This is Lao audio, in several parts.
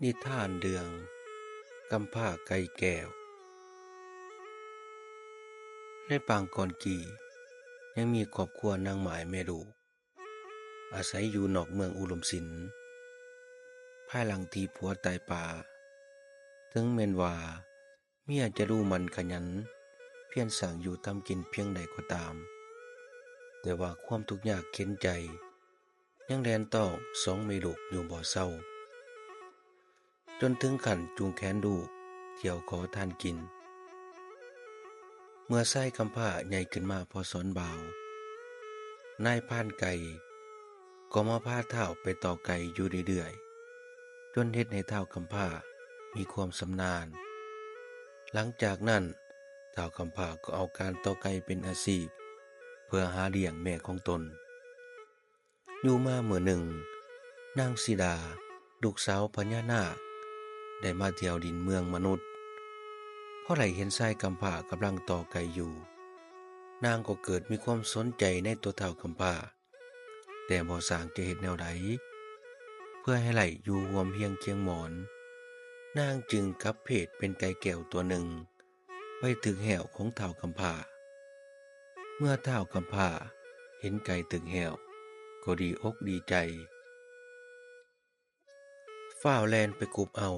ນິທານເລື່ອງກຳພ້າໄກ່ແກ້ວ. ໃນປາງກ່ອນກີ້ ຍັງມີຄອບຄົວນາງໝ້າຍແມ່ລູກ ອາໄສຢູ່ນອກເມືອງອຸດົມສິນ. ພາຍຫຼັງທີ່ຜົວຕາຍປ່າ, ເຖິງແມ່ນວ່າເມຍຈະດຸໝັ່ນຂະຫຍັນ, ພຽນສ້າງຢູ່ທຳກິນພຽງໃດກໍຕາມ, ແຕ່ວ່າຄວາມທຸກຍາກເຂັນໃຈ ຍັງແລ່ນຕ້ອງສອງແມ່ລູກຢູ່ບໍ່ເຊົາ, ຈົນເຖິງຂັ້ນຈູງແຂນລູກທ່ຽວຂໍທານກິນ. ເມື່ອຊາຍກຳພ້າໃຫຍ່ຂຶ້ນມາພໍຊອນບ່າວ, ນາຍພານໄກ່ກໍມາພາທ້າວໄປຕໍ່ໄກ່ຢູ່ເລື້ອຍໆ, ຈົນເຮັດໃຫ້ທ້າວກຳພ້າມີຄວາມຊຳນານ. ຫຼັງຈາກນັ້ນ, ທ້າວກຳພ້າກໍເອົາການຕໍ່ໄກ່ເປັນອາຊີບ ເພື່ອຫາລ້ຽງແມ່ຂອງຕົນ. ຢູ່ມາມື້ໜຶ່ງ, ນາງສີດາ ລູກສາວພະຍານາກ ໄດ້ມາທ່ຽວດິນເມືອງມະນຸດ. ພໍໄດ້ເຫັນຊາຍກຳພ້າກຳລັງຕໍ່ໄກ່ຢູ່, ນາງກໍເກີດມີຄວາມສົນໃຈໃນຕົວທ້າວກຳພ້າ, ແຕ່ບໍ່ຊ່າງຈະເຮັດແນວໃດ ເພື່ອໃຫ້ໄດ້ຢູ່ຮ່ວມຮຽງຄຽງໝອນ. ນາງຈຶ່ງກັບເພດເປັນໄກ່ແກ້ວຕົວໜຶ່ງ ໄປຖືກແຮ້ວຂອງທ້າວກຳພ້າ. ເມື່ອທ້າວກຳພ້າເຫັນໄກ່ຖືກແຮ້ວ ກໍດີອົກດີໃຈ, ຟ້າວແລ່ນໄປກຸບເອົາ.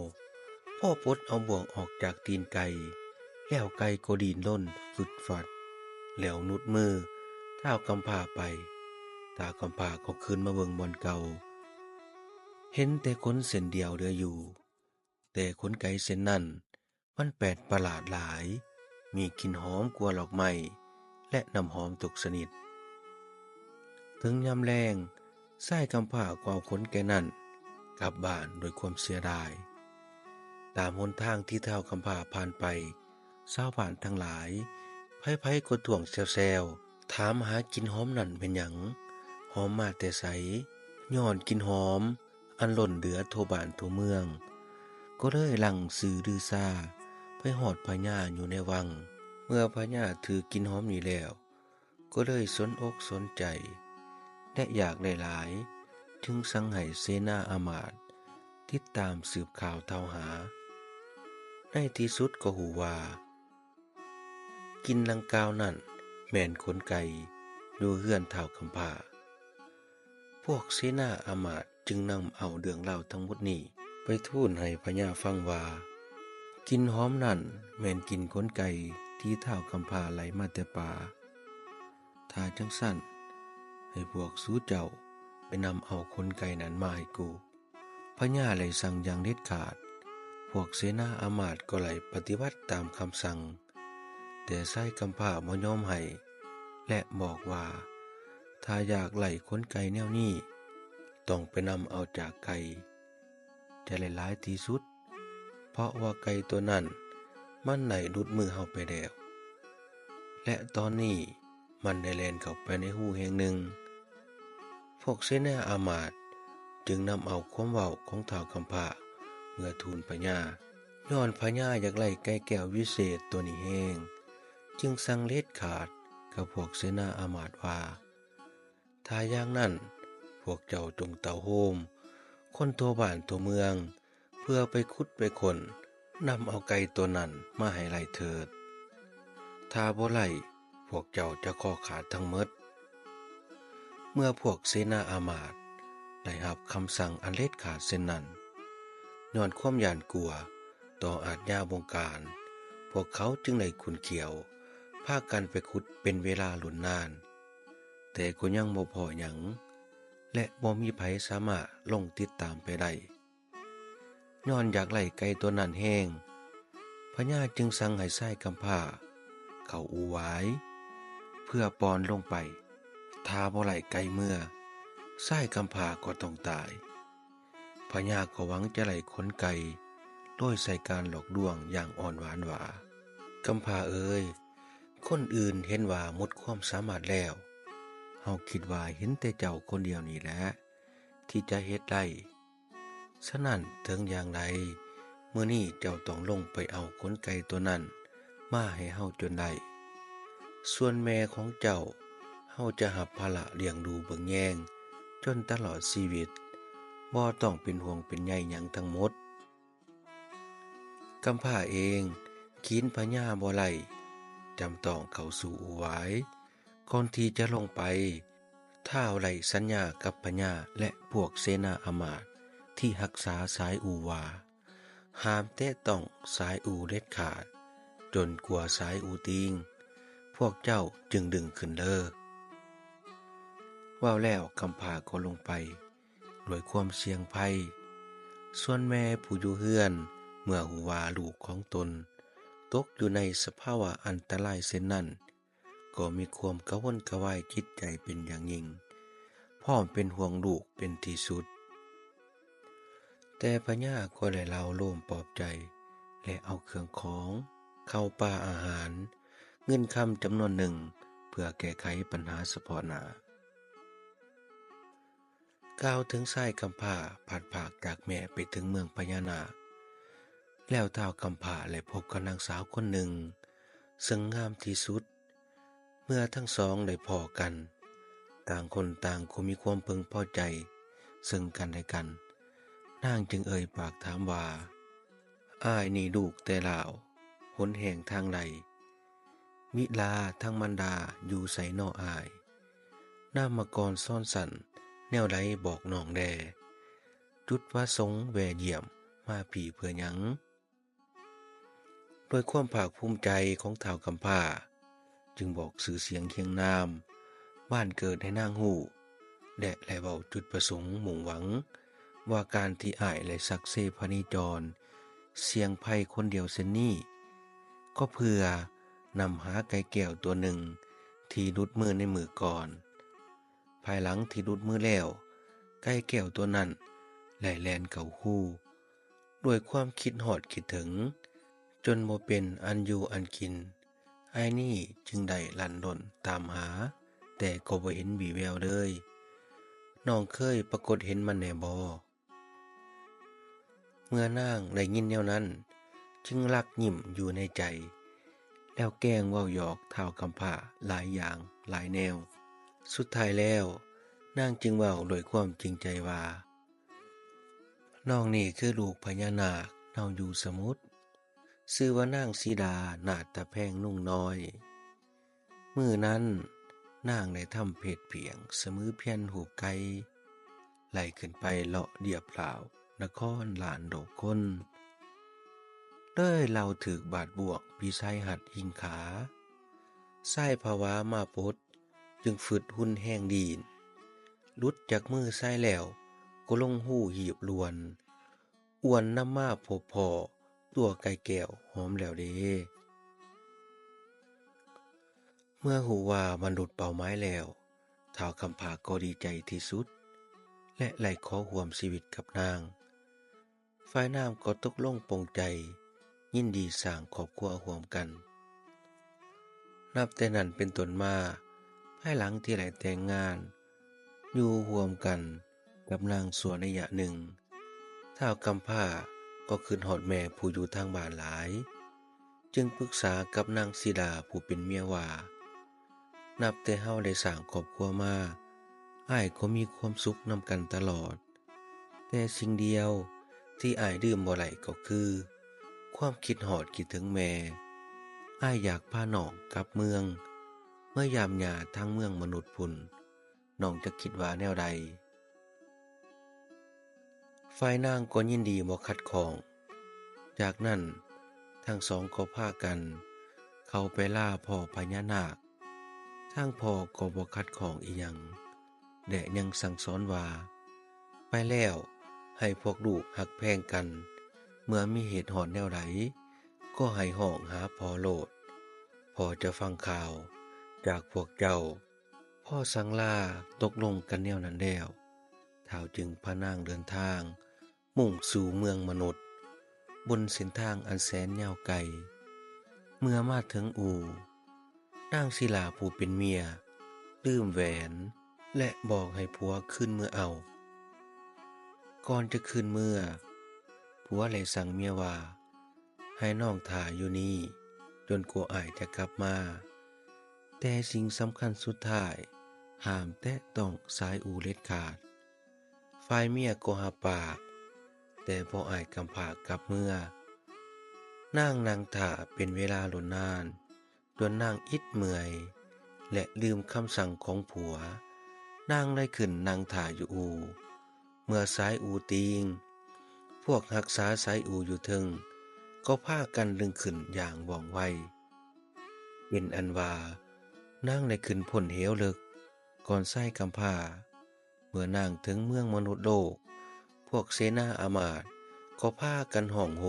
ພໍປົດເອົາບ່ວງອອກຈາກຕີນໄກ່, ແລ້ວໄກ່ກໍດີ້ນລົນຟຶດຟັດ, ແລ້ວໜຸດມືທ້າວກຳພ້າໄປ. ທ້າວກຳພ້າກໍຄືນມາເບິ່ງບ່ອນເກົ່າ, ເຫັນແຕ່ຂົນເສັ້ນດຽວເຫຼືອຢູ່. ແຕ່ຂົນໄກ່ເຊັ່ນນັ້ນ ມັນແປກປະຫຼາດຫຼາຍ, ມີກິ່ນຫອມກວ່າດອກໄມ້ ແລະ ນ້ຳຫອມທຸກຊະນິດ. ເຖິງຍາມແລງ, ຊາຍກຳພ້າກໍເອົາຂົນໄກ່ນັ້ນກັບບ້ານດ້ວຍຄວາມເສຍດາຍ. ຕາມຫົນທາງທີ່ທ້າວກຳພ້າຜ່ານໄປ, ຊາວບ້ານທັງຫຼາຍ ໃຜໆກໍທ້ວງແຊວໆ, ຖາມຫາກິ່ນຫອມນັ້ນແມ່ນຫຍັງ? ຫອມມາແຕ່ໃສ? ຍ້ອນກິ່ນຫອມ ອັນລົ້ນເຫຼືອທົ່ວບ້ານທົ່ວເມືອງ, ກໍເລີຍຫຼັ່ງຊື່ລືຊາໄປຮອດພະຍາຢູ່ໃນວັງ. ເມື່ອພະຍາຖືກກິ່ນຫອມນີ້ແລ້ວ, ກໍເລີຍສົນອົກສົນໃຈ ແລະ ຢາກໄດ້ຫຼາຍ, ຈຶ່ງສັ່ງໃຫ້ເສນາອາມາດຕິດຕາມສືບຂ່າວຖາມຫາ. ໃນທີ່ສຸດກໍຮູ້ວ່າ ກິ່ນດັ່ງກ່າວນັ້ນແມ່ນຂົນໄກ່ຢູ່ເຮືອນທ້າວກຳພ້າ. ພວກເສນາອາມາດຈຶ່ງນຳເອົາເລື່ອງລາວທັງໝົດນີ້ໄປທູນໃຫ້ພະຍາຟັງວ່າ ກິ່ນຫອມນັ້ນແມ່ນກິ່ນຂົນໄກ່ທີ່ທ້າວກຳພ້າໄລ່ມາແຕ່ປ່າ. ຖ້າຈັ່ງຊັ້ນ, ໃຫ້ພວກສູເຈົ້າໄປນຳເອົາຂົນໄກ່ນັ້ນມາໃຫ້ກູ. ພະຍາໄດ້ສັ່ງຢ່າງເດັດຂາດ, ພວກເສນາອາມາດກໍໄດ້ປະຕິບັດຕາມຄຳສັ່ງ, ແຕ່ຊາຍກຳພ້າບໍ່ຍອມໃຫ້ ແລະ ບອກວ່າ ຖ້າຢາກໄດ້ຂົນໄກ່ແນວນີ້, ຕ້ອງໄປນຳເອົາຈາກໄກ່ ຈະໄດ້ຫຼາຍທີ່ສຸດ, ເພາະວ່າໄກ່ຕົວນັ້ນມັນໄດ້ຫຼຸດມືເຮົາໄປແລ້ວ ແລະ ຕອນນີ້ມັນໄດ້ແລ່ນເຂົ້າໄປໃນຮູແຫ່ງໜຶ່ງ. ພວກເສນາອາມາດຈຶ່ງນຳເອົາຄວາມເວົ້າຂອງທ້າວກຳພ້າເມືອທູນພະຍາ. ຍ້ອນພະຍາຢາກໄດ້ໄກ່ແກ້ວວິເສດຕົວນີ້ແຮງ, ຈຶ່ງສັ່ງເດັດຂາດກັບພວກເສນາອາມາດວ່າ ຖ້າຢ່າງນັ້ນ, ພວກເຈົ້າຈົ່ງເຕົ້າໂຮມຄົນທົ່ວບ້ານທົ່ວເມືອງ ເພື່ອໄປຂຸດໄປຄົ້ນນຳເອົາໄກ່ຕົວນັ້ນມາໃຫ້ໄດ້ເຖີດ. ຖ້າບໍ່ໄດ້, ພວກເຈົ້າຈະຄໍຂາດທັງໝົດ. ເມື່ອພວກເສນາອາມາດໄດ້ຮັບຄຳສັ່ງອັນເດັດຂາດເຊັ່ນນັ້ນ, ຍ້ອນຄວາມຢ້ານກົວຕໍ່ອາດຍາວົງການ, ພວກເຂົາຈຶ່ງໄດ້ຂຸ້ນຂ້ຽວ ພາກັນໄປຂຸດເປັນເວລາດົນນານ, ແຕ່ກໍຍັງບໍ່ພໍ້ຫຍັງ ແລະ ບໍ່ມີໃຜສາມາດລົງຕິດຕາມໄປໄດ້. ຍ້ອນຢາກໄດ້ໄກ່ຕົວນັ້ນແຮງ, ພະຍາຈຶ່ງສັ່ງໃຫ້ຊາຍກຳພ້າເຂົ້າອູ່ຫວາຍ ເພື່ອປ່ອນລົງໄປ. ຖ້າບໍ່ໄດ້ໄກ່ເມືອ, ຊາຍກຳພ້າກໍຕ້ອງຕາຍ. ພະຍາກໍຫວັງຈະໄດ້ຂົນໄກ່ ໂດຍໃຊ້ການຫຼອກລວງຢ່າງອ່ອນຫວານວ່າ, ກຳພ້າເອີຍ, ຄົນອື່ນເຫັນວ່າໝົດຄວາມສາມາດແລ້ວ, ເຮົາຄິດວ່າເຫັນແຕ່ເຈົ້າຄົນດຽວນີ້ແຫຼະ ທີ່ຈະເຮັດໄດ້. ສະນັ້ນ, ເຖິງຢ່າງໃດ, ມື້ນີ້ເຈົ້າຕ້ອງລົງໄປເອົາຂົນໄກ່ຕົວນັ້ນມາໃຫ້ເຮົາຈົນໄດ້. ສ່ວນແມ່ຂອງເຈົ້າ, ເຮົາຈະຮັບພາລະລ້ຽງດູເບິ່ງແຍງຈົນຕະຫຼອດຊີວິດ, ບໍ່ຕ້ອງເປັນຫ່ວງເປັນໃຍຫຍັງທັງໝົດ. ກຳພ້າເອງຂີນພະຍາບໍ່ໄດ້ ຈຳຕ້ອງເຂົ້າສູ່ອູ່ຫວາຍ. ກ່ອນທີ່ຈະລົງໄປ, ທ້າວໄດ້ສັນຍາກັບພະຍາ ແລະ ພວກເສນາອາມາດທີ່ຮັກສາສາຍອູ່ວ່າ ຫ້າມແຕະຕ້ອງສາຍອູ່ເດັດຂາດ, ຈົນກວ່າສາຍອູ່ຕິງ, ພວກເຈົ້າຈຶ່ງດຶງຂຶ້ນເດີ. ເວົ້າແລ້ວກຳພ້າກໍລົງໄປດ້ວຍຄວາມສ່ຽງໄພ. ສ່ວນແມ່ຜູ້ຢູ່ເຮືອນ ເມື່ອຮູ້ວ່າລູກຂອງຕົນຕົກຢູ່ໃນສະພາວະອັນຕະລາຍເຊັ່ນນັ້ນ, ກໍມີຄວາມກະວົນກະວາຍຈິດໃຈເປັນຢ່າງຍິ່ງ, ພ້ອມເປັນຫ່ວງລູກເປັນທີ່ສຸດ. ແຕ່ພະຍາກໍໄດ້ເລົ່າໂລມປອບໃຈ ແລະ ເອົາເຄື່ອງຂອງ, ເຂົ້າປາອາຫານ, ເງິນຄຳຈຳນວນໜຶ່ງ ເພື່ອແກ້ໄຂບັນຫາສະເພາະໜ້າ. ກ່າວເຖິງຊາຍກຳພ້າພັດພາກຈາກແມ່ໄປເຖິງເມືອງພະຍານາກ, ແລ້ວທ້າວກຳພ້າໄດ້ພົບກັບນາງສາວຄົນໜຶ່ງ ເຊິ່ງງາມທີ່ສຸດ. ເມື່ອທັງສອງໄດ້ພໍ້ກັນ, ຕ່າງຄົນຕ່າງກໍມີຄວາມເພິ່ງພໍໃຈເຊິ່ງກັນແລະກັນ. ນາງຈຶ່ງເອີ່ຍປາກຖາມວ່າ, ອ້າຍນີ້ລູກແຕ່ລາວ, ຫົນແຮງທາງໃດ? ບິດາທັງມານດາຢູ່ໃສນໍອ້າຍ? ນາມະກອນຊອນສັນແນວໃດບອກນ້ອງແດ່? ຈຸດປະສົງແວ່ຢ້ຽມມາພີ້ເພື່ອຫຍັງ? ດ້ວຍຄວາມພາກພູມໃຈຂອງທ້າວກຳພ້າ ຈຶ່ງບອກຊື່ສຽງຮຽງນາມບ້ານເກີດໃຫ້ນາງຮູ້ ແລະ ໄດ້ເວົ້າຈຸດປະສົງມຸ່ງຫວັງວ່າ ການທີ່ອ້າຍໄດ້ສັກເຊພະເນຈອນສ່ຽງໄພຄົນດຽວເຊັ່ນນີ້ ກໍເພື່ອນຳຫາໄກ່ແກ້ວຕົວໜຶ່ງທີ່ຫຼຸດມືໃນມື້ກ່ອນ. ພາຍຫຼັງທີ່ຫຼຸດມືແລ້ວ, ໄກ່ແກ້ວຕົວນັ້ນໄດ້ແລ່ນເຂົ້າຮູດ້ວຍຄວາມຄິດຮອດຄິດເຖິງ, ຈົນບໍ່ເປັນອັນຢູ່ອັນກິນ. ອ້າຍນີ້ຈຶ່ງໄດ້ລັນລົນຕາມຫາ, ແຕ່ກໍບໍ່ເຫັນວີ່ແວວເລີຍ. ນ້ອງເຄີຍປາກົດເຫັນມັນແດ່ບໍ່? ເມື່ອນາງໄດ້ຍິນແນວນັ້ນ, ຈຶ່ງລັກຍິ້ມຢູ່ໃນໃຈ, ແລ້ວແກ້ງເວົ້າຫຍອກທ້າວກຳພ້າຫຼາຍຢ່າງຫຼາຍແນວ. ສຸດທ້າຍແລ້ວ, ນາງຈຶ່ງເວົ້າດ້ວຍຄວາມຈິງໃຈວ່າ, ນ້ອງນີ້ຄືລູກພະຍານາກເນົາຢູ່ສະໝຸດ, ຊື່ວ່ານາງສີດານາດຕະແພງນຸ່ງນ້ອຍ. ມື້ນັ້ນນາງໄດ້ທຳເພດພຽງສະມືພຽນຮູບໄກ່ ໄລ່ຂຶ້ນໄປເລາະລຽບລ້າວນະຄອນລ້ານໂດກຄົນ, ເລີຍລາວຖືກບາດບ່ວງພິໄສຮັດອີງຂາ. ຊາຍພະວາມາປົດຈຶ່ງຟຶດຮຸນແຮງດີນ, ຫຼຸດຈາກມືຊາຍແລ້ວກໍລົງຮູຮີບລວນ, ອວນນຳມາພົບພໍ້ຕົວໄກ່ແກ້ວຫອມແລ້ວເດ. ເມື່ອຮູ້ວ່າບັນລຸເປົ້າໝາຍແລ້ວ, ທ້າວກຳພ້າກໍດີໃຈທີ່ສຸດ ແລະ ໄດ້ຂໍຮ່ວມຊີວິດກັບນາງ. ຝ່າຍນາງກໍຕົກລົງປົງໃຈຍິນດີສ້າງຄອບຄົວຮ່ວມກັນ. ນັບແຕ່ນັ້ນເປັນຕົ້ນມາ, ພາຍຫຼັງທີ່ໄດ້ແຕ່ງງານ ຢູ່ຮ່ວມກັນກັບນາງຊົ່ວໄລຍະໜຶ່ງ, ທ້າວກຳພ້າກໍຄິດຮອດແມ່ຜູ້ຢູ່ທາງບ້ານຫຼາຍ, ຈຶ່ງປຶກສາກັບນາງສີດາຜູ້ເປັນເມຍວ່າ, ນັບແຕ່ເຮົາໄດ້ສ້າງຄອບຄົວມາ, ອ້າຍກໍມີຄວາມສຸກນຳກັນຕະຫຼອດ. ແຕ່ສິ່ງດຽວທີ່ອ້າຍລືມບໍ່ໄດ້ກໍຄືຄວາມຄິດຮອດຄິດເຖິງແມ່. ອ້າຍຢາກພານ້ອງກັບເມືອງ ມາຢາມຍ່າທາງເມືອງມະນຸດພຸ້ນ, ນ້ອງຈະຄິດວ່າແນວໃດ? ຝ່າຍນາງກໍຍິນດີບໍ່ຂັດຂ້ອງ. ຈາກນັ້ນທັງສອງກໍພາກັນເຂົ້າໄປລາພໍ່ພະຍານາກ. ທາງພໍ່ກໍບໍ່ຂັດຂ້ອງອີ່ຫຍັງ ແລະ ຍັງສັ່ງສອນວ່າ, ໄປແລ້ວໃຫ້ພວກລູກຮັກແພງກັນ, ເມື່ອມີເຫດຮ້ອນແນວໃດກໍໃຫ້ຮ້ອງຫາພໍ່ໂລດ, ພໍ່ຈະຟັງຂ່າວຈາກພວກເຈົ້າ. ພໍສັ່ງລາຕົກລົງກັນແນວນັ້ນແລ້ວ, ທ້າວຈຶ່ງພານາງເດີນທາງ ມຸ່ງສູ່ເມືອງມະນຸດ ບົນເສັ້ນທາງອັນແສນຍາວໄກ. ເມື່ອມາເຖິງອູ່, ນາງສີດາຜູ້ເປັນເມຍລືມແຫວນ ແລະ ບອກໃຫ້ຜົວຄືນເມືອເອົາ. ກ່ອນຈະຄືນເມືອ, ຜົວໄດ້ສັ່ງເມຍວ່າ ໃຫ້ນ້ອງຖ້າຢູ່ນີ້ຈົນກວ່າອ້າຍຈະກັບມາ. ແຕ່ສິ່ງສຳຄັນສຸດທ້າຍ, ຫ້າມແຕະຕ້ອງສາຍອູ່ເດັດຂາດ. ຝ່າຍເມຍກໍຮັບປາກ, ແຕ່ພໍອ້າຍກຳພ້າກັບເມືອ, ນາງນັ່ງຖ້າເປັນເວລາດົນນານ ຈົນນາງອິດເມື່ອຍ ແລະ ລືມຄຳສັ່ງຂອງຜົວ. ນາງໄດ້ຂຶ້ນນັ່ງຖ້າຢູ່ອູ່. ເມື່ອສາຍອູ່ຕິ່ງ, ພວກຮັກສາສາຍອູ່ຢູ່ເທິງກໍພາກັນດຶງຂຶ້ນຢ່າງວ່ອງໄວ. ເປັນອັນວ່າ ນາງໄດ້ຂຶ້ນພົ້ນເຫວເລິກກ່ອນຊາຍກຳພ້າ. ເມື່ອນາງເຖິງເມືອງມະນຸດໂລກ, ພວກເສນາອາມາດກໍພາກັນຮ້ອງໂຮ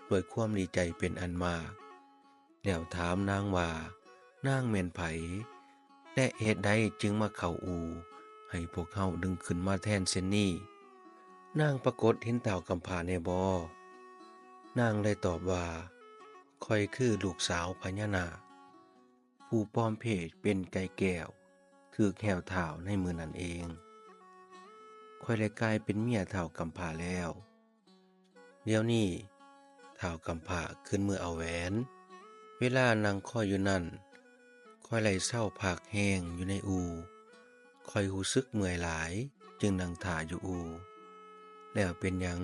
ດ້ວຍຄວາມດີໃຈເປັນອັນມາກ, ແລ້ວຖາມນາງວ່າ ນາງແມ່ນໃຜ ແລະ ເຫດໃດຈຶ່ງມາເຂົ້າອູ່ໃຫ້ພວກເຮົາດຶງຂຶ້ນມາແທນເຊັ່ນນີ້? ນາງປາກົດເຫັນທ້າວກຳພ້າແດ່ບໍ? ນາງໄດ້ຕອບວ່າ ຂ້ອຍຄືລູກສາວພະຍານາກ ຜູ້ປອມເພດເປັນໄກ່ແກ້ວ ຖືກແຫ້ວທ້າວໃນມື້ນັ້ນເອງ. ຂ້ອຍໄດ້ກາຍເປັນເມຍທ້າວກຳພ້າແລ້ວ. ດຽວນີ້ທ້າວກຳພ້າຂຶ້ນເມືອເອົາແຫວນ. ເວລານັ່ງຄອຍຢູ່ນັ້ນ, ຂ້ອຍໄດ້ເຊົາພັກແຮງຢູ່ໃນອູ່. ຂ້ອຍຮູ້ສຶກເມື່ອຍຫຼາຍ, ຈຶ່ງນັ່ງຖ້າຢູ່ອູ່. ແລ້ວເປັນຫຍັງ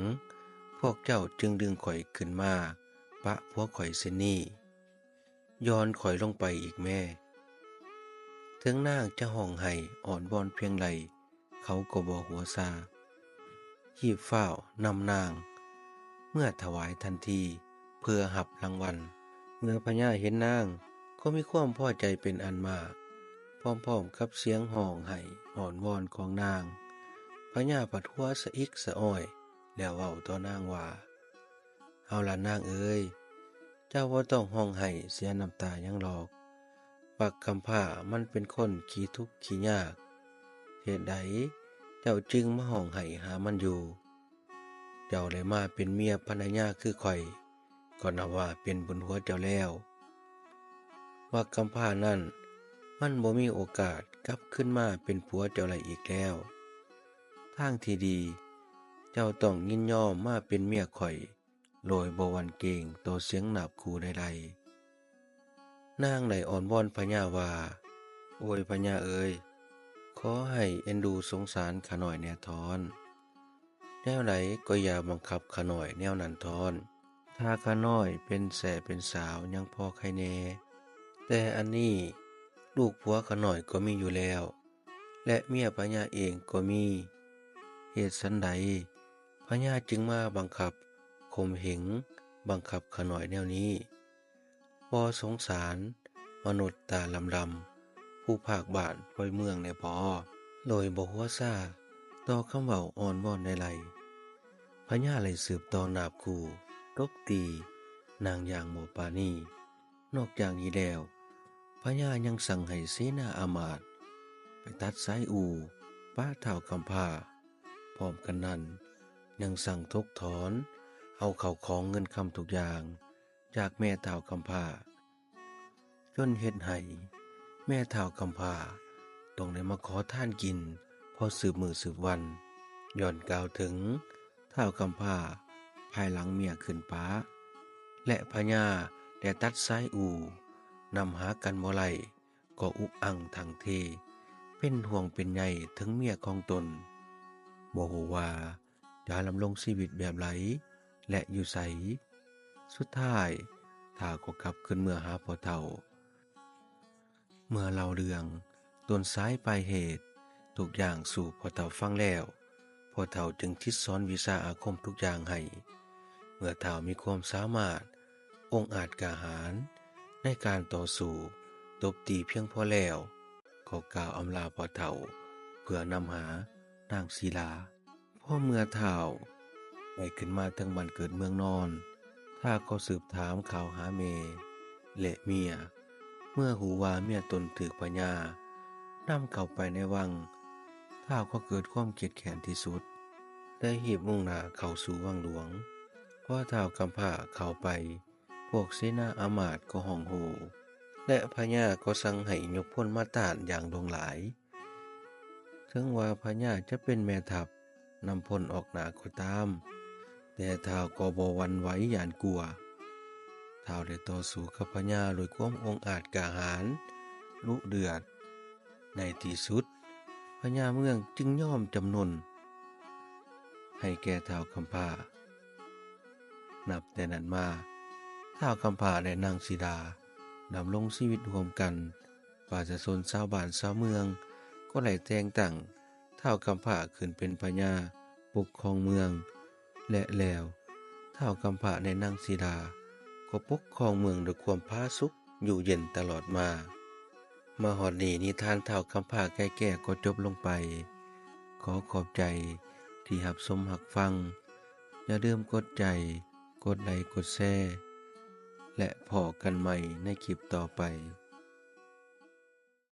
ພວກເຈົ້າຈຶ່ງດຶງຂ້ອຍຂຶ້ນມາປະຜົວຂ້ອຍເຊັ່ນນີ້? ຢ່ອນຂ້ອຍລົງໄປອີກແມ້. ເຖິງນາງຈະຮ້ອງໄຫ້ອ້ອນວອນພຽງໃດ, ເຂົາກໍບໍ່ຫົວຊາ. ຮີບຟ້າວນຳນາງເມືອຖວາຍທັນທີເພື່ອຮັບລາງວັນ. ເມື່ອພະຍາເຫັນນາງກໍມີຄວາມພໍໃຈເປັນອັນມາກ. ພ້ອມໆກັບສຽງຮ້ອງໄຫ້ອ້ອນວອນຂອງນາງ, ພະຍາພັດຫົວສະອິກສະອອຍ ແລ້ວເວົ້າຕໍ່ນາງວ່າ ເອົາລະນາງເອີຍ, ເຈົ້າບໍ່ຕ້ອງຮ້ອງໄຫ້ເສຍນ້ຳຕາຫຍັງດອກ. ບັກກຳພ້າມັນເປັນຄົນຂີ້ທຸກຂີ້ຍາກ, ເຫດໃດເຈົ້າຈຶ່ງມາຮ້ອງໄຫ້ຫາມັນຢູ່? ເຈົ້າໄດ້ມາເປັນເມຍພັນລະຍາຄືຂ້ອຍ, ກໍນັບວ່າເປັນບຸນຫົວເຈົ້າແລ້ວ. ບັກກຳພ້ານັ້ນມັນບໍ່ມີໂອກາດກັບຄືນມາເປັນຜົວເຈົ້າໄດ້ອີກແລ້ວ. ທາງທີ່ດີ, ເຈົ້າຕ້ອງຍິນຍອມມາເປັນເມຍຂ້ອຍ ໂດຍບໍ່ຫວັ່ນເກງຕໍ່ສຽງໜາບຂູ່ໃດໆ. ນາງໄດ້ອ້ອນວອນພະຍາວ່າ, ໂອຍພະຍາເອີຍ, ຂໍໃຫ້ເອັນດູສົງສານຂ້ານ້ອຍແດ່ທ້ອນ. ແນວໃດກໍຢ່າບັງຄັບຂ້ານ້ອຍແນວນັ້ນທ້ອນ. ຖ້າຂ້ານ້ອຍເປັນແສ້ເປັນສາວຍັງພໍໄຄແດ່, ແຕ່ອັນນີ້ລູກຜົວຂ້ານ້ອຍກໍມີຢູ່ແລ້ວ ແລະ ເມຍພະຍາເອງກໍມີ. ເຫດສັນໃດພະຍາຈຶ່ງມາບັງຄັບຂົ່ມເຫງບັງຄັບຂ້ານ້ອຍແນວນີ້? ບໍ່ສົງສານມະນຸດຕາດຳໆ ຜູ້ພາກບ້ານພວຍເມືອງແດ່ບໍ? ໂດຍບໍ່ຫົວຊາຕໍ່ຄຳເວົ້າອ້ອນວອນໃດໆ, ພະຍາໄດ້ສືບຕໍ່ໜາບຂູ່, ຕົບຕີນາງຢ່າງບໍ່ປານີ. ນອກຈາກນີ້ແລ້ວ, ພະຍາຍັງສັ່ງໃຫ້ເສນາອາມາດໄປຕັດສາຍອູ່ປະທ້າວກຳພ້າ. ພ້ອມກັນນັ້ນ, ຍັງສັ່ງຖົກຖອນເອົາເຂົ້າຂອງເງິນຄຳທຸກຢ່າງຈາກແມ່ທ້າວກຳພ້າ, ຈົນເຮັດໃຫ້ແມ່ທ້າວກຳພ້າຕ້ອງໄດ້ມາຂໍທານກິນພໍສືບມື້ສືບວັນ. ຍ້ອນກ່າວເຖິງ ທ້າວກຳພ້າພາຍຫຼັງເມຍຂຶ້ນປະ ແລະ ພະຍາໄດ້ຕັດສາຍອູ່ນຳຫາກັນບໍ່ໄດ້ ກໍອຸກອັ່ງຖັງເທ ເປັນຫ່ວງເປັນໃຍເຖິງເມຍຂອງຕົນ, ບໍ່ຮູ້ວ່າຈະດຳລົງຊີວິດແບບໃດ ແລະ ຢູ່ໃສ. ສຸດທ້າຍ ທ້າວກໍກັບຄືນເມືອຫາພໍ່ເຖົ້າ. ເມື່ອເລົ່າເລື່ອງຕົ້ນສາຍປາຍເຫດທຸກຢ່າງສູ່ພໍ່ເຖົ້າຟັງແລ້ວ, ພໍ່ເຖົ້າຈຶ່ງສິດສອນວິຊາອາຄົມທຸກຢ່າງໃຫ້. ເມື່ອທ້າວມີຄວາມສາມາດ, ອົງອາດກ້າຫານໃນການຕໍ່ສູ້ຕົບຕີພຽງພໍແລ້ວ, ກໍກ່າວອຳລາພໍ່ເຖົ້າເພື່ອນຳຫານາງສີລາ. ພໍເມື່ອທ້າວໄດ້ຂຶ້ນມາເຖິງບ້ານເກີດເມືອງນອນ, ທ້າວກໍສືບຖາມຂ່າວຫາແມ່ ແລະ ເມຍ. ເມື່ອຮູ້ວ່າເມຍຕົນຖືກພະຍານຳເຂົ້າໄປໃນວັງ, ທ້າວກໍເກີດຄວາມຄຽດແຄ້ນທີ່ສຸດ ແລະ ຮີບມຸ່ງໜ້າເຂົ້າສູ່ວັງຫຼວງ. ພໍທ້າວກຳພ້າເຂົ້າໄປ, ພວກເສນາອາມາດກໍຮ້ອງໂຫ່ ແລະ ພະຍາກໍສັ່ງໃຫ້ຍົກພົນມາຕ້ານຢ່າງຫຼວງຫຼາຍ. ເຖິງວ່າພະຍາຈະເປັນແມ່ທັບນຳພົນອອກໜ້າກໍຕາມ, ແຕ່ທ້າວກໍບໍ່ຫວັ່ນໄຫວຢ້ານກົວ. ທ້າວໄດ້ຕໍ່ສູ້ກັບພະຍາດ້ວຍຄວາມອົງອາດກ້າຫານດຸເດືອດ. ໃນທີ່ສຸດ ພະຍາເມືອງຈຶ່ງຍອມຈຳນົນໃຫ້ແກ່ທ້າວກຳພ້າ. ນັບແຕ່ນັ້ນມາ, ท้าวกำพร้าและนางสีดาดำรงชีวิตร่วมกัน ประชาชนชาวบ้านชาวเมืองก็ได้แต่งตั้งท้าวกำพร้าขึ้นเป็นพญาปกครองเมือง และแล้วท้าวกำพร้าและนางสีดาก็ปกครองเมืองด้วยความผาสุกอยู่เย็นตลอดมา มาฮอดนี้นิทานท้าวกำพร้าไก่แก้ก็จบลงไป ขอขอบใจที่รับชมรับฟัง อย่าลืมกดใจ กดไลค์ กดแชร์ และพ้อกันใหม่ในคลิปต่อไป